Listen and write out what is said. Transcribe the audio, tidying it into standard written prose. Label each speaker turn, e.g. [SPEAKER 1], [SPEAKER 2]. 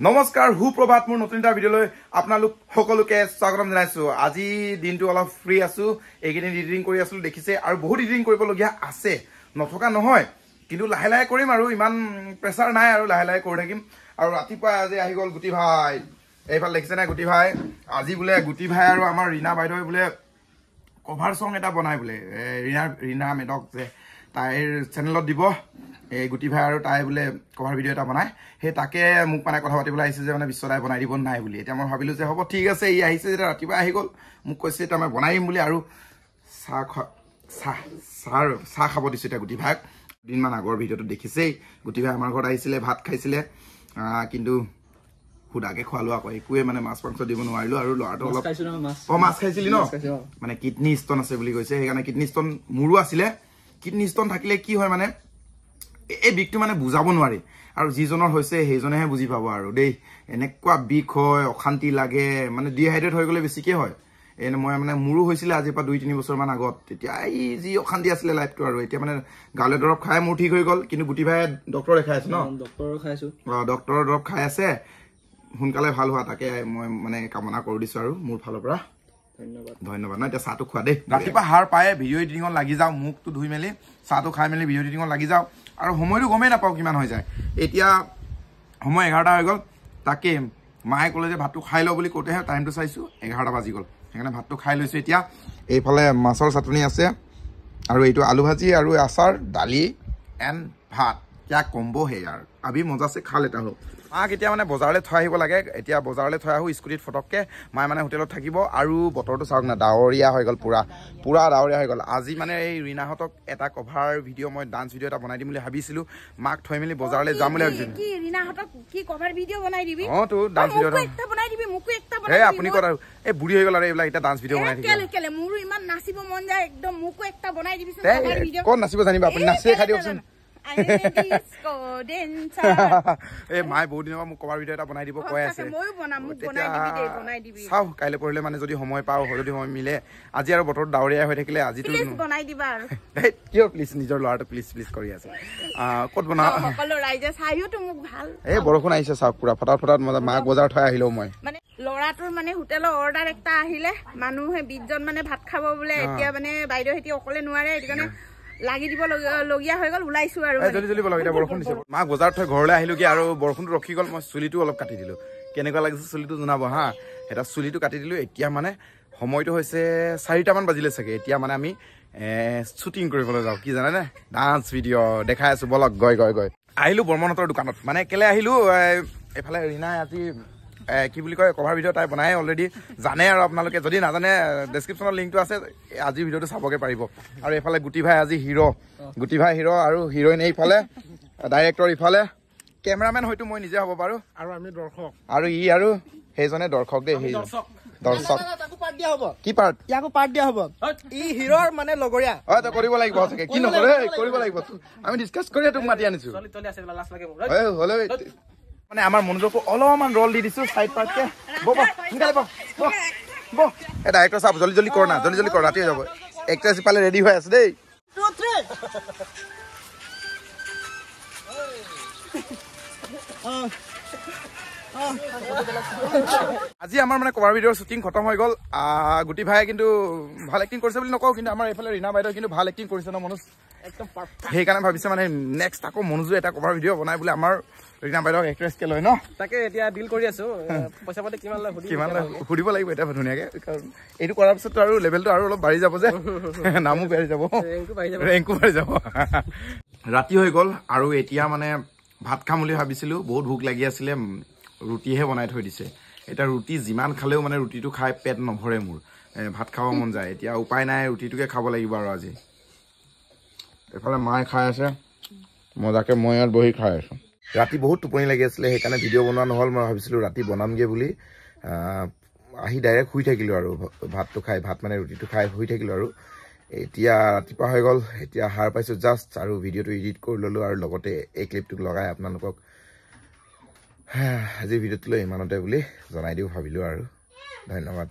[SPEAKER 1] নমস্কাৰ, সুপ্ৰভাত। মোৰ নতুন এটা ভিডিঅ'লৈ আপোনালোক সকলোকে স্বাগতম জনাইছোঁ। আজি দিনটো অলপ ফ্ৰী আছোঁ, এইকেইদিন এডিটিং কৰি আছিলোঁ দেখিছে, আৰু বহুত এডিটিং কৰিবলগীয়া আছে, নথকা নহয়, কিন্তু লাহে লাহে কৰিম আৰু ইমান প্ৰেছাৰ নাই আৰু লাহে লাহে কৰি থাকিম। আৰু ৰাতিপুৱা আজি আহি গ'ল গুটি ভাই, এইফালে দেখিছে নাই গুটি ভাই। আজি বোলে গুটি ভাই আৰু আমাৰ ৰীণা বাইদেৱে বোলে কভাৰ চং এটা বনাই বোলে, ৰীণা মেডক যে তাইৰ চেনেলত দিব, এই গুটি ভাই আৰু তাই বোলে কভাৰ ভিডিঅ' এটা বনায়। সেই তাকে মোক মানে কথা পাতিবলৈ আহিছে যে মানে বিশ্বদাই বনাই দিব নাই বুলি। এতিয়া মই ভাবিলোঁ যে হ'ব ঠিক আছে, ই আহিছে যেতিয়া ৰাতিপুৱা আহি গ'ল, মোক কৈছে এতিয়া মই বনাই দিম বুলি। আৰু চাহ খোৱা চাহ চাহ চাহ খাব দিছোঁ এতিয়া গুটি ভাইক। দুদিনমান আগৰ ভিডিঅ'টো দেখিছেই, গুটি ভাই আমাৰ ঘৰত আহিছিলে, ভাত খাইছিলে, কিন্তু সুদাকে খোৱালো আকৌ, একোৱে মানে মাছ মাংস দিব নোৱাৰিলোঁ। আৰু ল'ৰাটো অলপ মাছ খাইছিলি ন, মানে কিডনী ষ্ট'ন আছে বুলি কৈছে, সেইকাৰণে কিডনী ষ্ট'ন মোৰো আছিলে। কিডনী ষ্ট'ন থাকিলে কি হয় মানে এই বিষটো মানে বুজাব নোৱাৰি, আৰু যিজনৰ হৈছে সেইজনেহে বুজি পাব আৰু দেই। এনেকুৱা বিষ হয়, অশান্তি লাগে, মানে ডিহাইড্ৰেট হৈ গ'লে বেছিকৈ হয়। এই মই মানে মোৰো হৈছিলে আজিৰ পৰা 2-3 বছৰমান আগত, তেতিয়া এই যি অশান্তি আছিলে লাইফটো। আৰু এতিয়া মানে গাঁৱলীয়া দৰৱ খাই মোৰ ঠিক হৈ গ'ল, কিন্তু গুটি ভাই ডক্টৰ দেখাই আছে ন, ডক্টৰৰ দৰৱ খাই আছে, সোনকালে ভাল হোৱা তাকে মই মানে কামনা কৰি দিছোঁ আৰু মোৰ ফালৰ পৰা। ধন্যবাদ ধন্যবাদ। ন এতিয়া চাহটো খোৱা দেই। ৰাতিপুৱা সাৰ পায়ে ভিডিঅ' এডিটিঙত লাগি যাওঁ, মুখটো ধুই মেলি চাহটো খাই মেলি ভিডিঅ' এডিটিঙত লাগি যাওঁ, আৰু সময়টো গমেই নাপাওঁ কিমান হৈ যায়। এতিয়া সময় 11টা হৈ গ'ল, তাকে মায়ে ক'লে যে ভাতটো খাই লওঁ বুলি কওঁতেহে টাইমটো চাইছোঁ 11টা বাজি গ'ল, সেইকাৰণে ভাতটো খাই লৈছোঁ। এতিয়া এইফালে মাছৰ চাটনি আছে, আৰু এইটো আলু ভাজি আৰু আচাৰ, দালি এণ্ড ভাত, কিয়া কম্ব' হে ইয়াৰ, আবি মজা চে খা লেতা হো। মাক এতিয়া মানে বজাৰলৈ থৈ আহিব লাগে, এতিয়া বজাৰলৈ থৈ আহোঁ স্কুটিত ফটককৈ, মায়ে মানে হোটেলত থাকিব। আৰু বতৰটো চাওক না, ডাৱৰীয়া হৈ গ'ল, পূৰা পূৰা ডাৱৰীয়া হৈ গ'ল। আজি মানে এই ৰীণাহঁতক এটা কভাৰ ভিডিঅ', মই ডান্স ভিডিঅ' এটা বনাই দিম বুলি ভাবিছিলোঁ, মাক থৈ মেলি বজাৰলৈ যাম বুলি ভাবিছিলোঁ। অঁ তো ডান্স ভিডিঅ' এই আপুনি ক'ত আৰু এই বুঢ়ী হৈ গ'ল আৰু এইবিলাক এতিয়া ডান্স ভিডিঅ' বনাই থাকিব। ক'ত নাচিব জানিব আপুনি, নাচিয়ে খাই দিয়কচোন। এই মায়ে বহুত দিনৰ পৰা মোক কভাৰ ভিডিঅ' এটা বনাই দিব কৈ আছে, চাওঁ কাইলৈ পৰহিলে মানে যদি সময় পাওঁ, যদি সময় মিলে। আজি আৰু বতৰটো ডাৱৰীয়া হৈ থাকিলে আজিতো কিয় প্লিজ নিজৰ ল'ৰাটো প্লিজ প্লিজ কৰি আছে, ক'ত বনাওঁ। এই বৰষুণ আহিছে চাওক, পুৰা ফটাফট ফটাফট মাক বজাৰ থৈ আহিলেও মই
[SPEAKER 2] ল'ৰাটোৰ মানে হোটেলৰ অৰ্ডাৰ এটা আহিলে, মানুহে 20জন মানে ভাত খাব বোলে, এতিয়া মানে বাইদেউ সেতি অকলে নোৱাৰে, সেইটো কাৰণে লাগি দিব লগীয়া হৈ গ'ল, ওলাইছো আৰু
[SPEAKER 1] জলদি জলদি বলক। এতিয়া বৰষুণ দিছে, মাক বজাৰত থৈ ঘৰলৈ আহিলোগৈ আৰু বৰষুণটো ৰখি গ'ল, মই চুলিটো অলপ কাটি দিলোঁ। কেনেকুৱা লাগিছে চুলিটো জনাব হা। এটা চুলিটো কাটি দিলোঁ। এতিয়া মানে সময়টো হৈছে 4টামান বাজিলে চাগে। এতিয়া মানে আমি শ্বুটিং কৰিবলৈ যাওঁ, কি জানেনে, ডান্স ভিডিঅ' দেখাই আছোঁ, বলক গৈ গৈ গৈ। আহিলোঁ বৰ্মনহঁতৰ দোকানত, মানে কেলৈ আহিলোঁ, এইফালে ৰীণাই আজি কি বুলি কয় কভাৰ ভিডিঅ' তাই বনাই অলৰেডি জানে, আৰু আপোনালোকে যদি নাজানে ডেছক্ৰিপশ্যনত লিংকটো আছে, আজিৰ ভিডিঅ'টো চাবগৈ পাৰিব। আৰু এইফালে গুটি ভাই আজি হিৰ', গুটি ভাই হিৰ' আৰু হিৰইন এইফালে, ডাইৰেক্টৰ ইফালে, কেমেৰামেন হয়তো মই নিজে হ'ব পাৰোঁ,
[SPEAKER 3] আৰু আমি দৰ্শক,
[SPEAKER 1] আৰু ই আৰু সেইজনে দৰ্শক দেই, সেই দৰ্শক। কি পাৰ্ট?
[SPEAKER 3] ইয়াকো পাৰ্ট দিয়া হ'ব, ই হিৰ'ৰ মানে লগৰীয়া।
[SPEAKER 1] অ তই কৰিব লাগিব চাগে, কি নকৰে কৰিব লাগিব, আমি ডিছকাছ কৰিয়ে তোক মাতি আনিছোঁ। হ'লেও মানে আমাৰ মনোজকো অলপমান ৰল দি দিছোঁ চাইড পাৰ্টকে। বহ সোনকালে বহ বহ বহ। এই ডাইৰেক্টৰ চাব, জলদি জলদি কৰ না, জলদি জলদি কৰ, ৰাতি হৈ যাব। এক্ট্ৰেছ ইফালে ৰেডি হৈ আছে দেই। আজি আমাৰ মানে কভাৰ ভিডিঅ'ৰ শ্বুটিং খতম হৈ গ'ল। গুটি ভাই কিন্তু ভাল এক্টিং কৰিছে বুলি নকওঁ, কিন্তু আমাৰ এইফালে ৰীণা বাইদেউ কিন্তু ভাল এক্টিং কৰিছে ন মনোজ, সেইকাৰণে ভাবিছে মানে নেক্সট আকৌ মনোজো এটা কভাৰ ভিডিঅ' বনাই বোলে আমাৰ ৰীণা বাইদেউক এক্ট্ৰেছকে লয় ন।
[SPEAKER 3] তাকে এতিয়া ডিল কৰি আছো, পইচা পাতি কিমান লয়
[SPEAKER 1] কিমান লয় সুধিব লাগিব এতিয়া ধুনীয়াকে, কাৰণ এইটো কৰাৰ পিছততো আৰু লেভেলটো আৰু অলপ বাঢ়ি যাব যে, নামো বাঢ়ি যাব, ৰেংকো বাঢ়ি যাব। ৰাতি হৈ গ'ল আৰু এতিয়া মানে ভাত খাম বুলি ভাবিছিলোঁ, বহুত ভোক লাগি আছিলে, ৰুটিহে বনাই থৈ দিছে। এতিয়া ৰুটি যিমান খালেও মানে ৰুটিটো খাই পেট নভৰে মোৰ, ভাত খাব মন যায়। এতিয়া উপায় নাই, ৰুটিটোকে খাব লাগিব আৰু আজি। এইফালে মায়ে খাই আছে মজাকে, মই ইয়াত বহি খাই আছোঁ। ৰাতি বহুত টোপনি লাগি আছিলে, সেইকাৰণে ভিডিঅ' বনোৱা নহ'ল। মই ভাবিছিলোঁ ৰাতি বনামগৈ বুলি, আহি ডাইৰেক্ট শুই থাকিলোঁ আৰু ভাতটো খাই, ভাত মানে ৰুটিটো খাই শুই থাকিলোঁ আৰু। এতিয়া ৰাতিপুৱা হৈ গ'ল, এতিয়া সাৰ পাইছোঁ জাষ্ট, আৰু ভিডিঅ'টো এডিট কৰি ল'লোঁ, আৰু লগতে এই ক্লিপটোক লগাই আপোনালোকক আজিৰ ভিডিঅ'টোলৈ ইমানতে বুলি জনাই দিওঁ ভাবিলোঁ আৰু। ধন্যবাদ।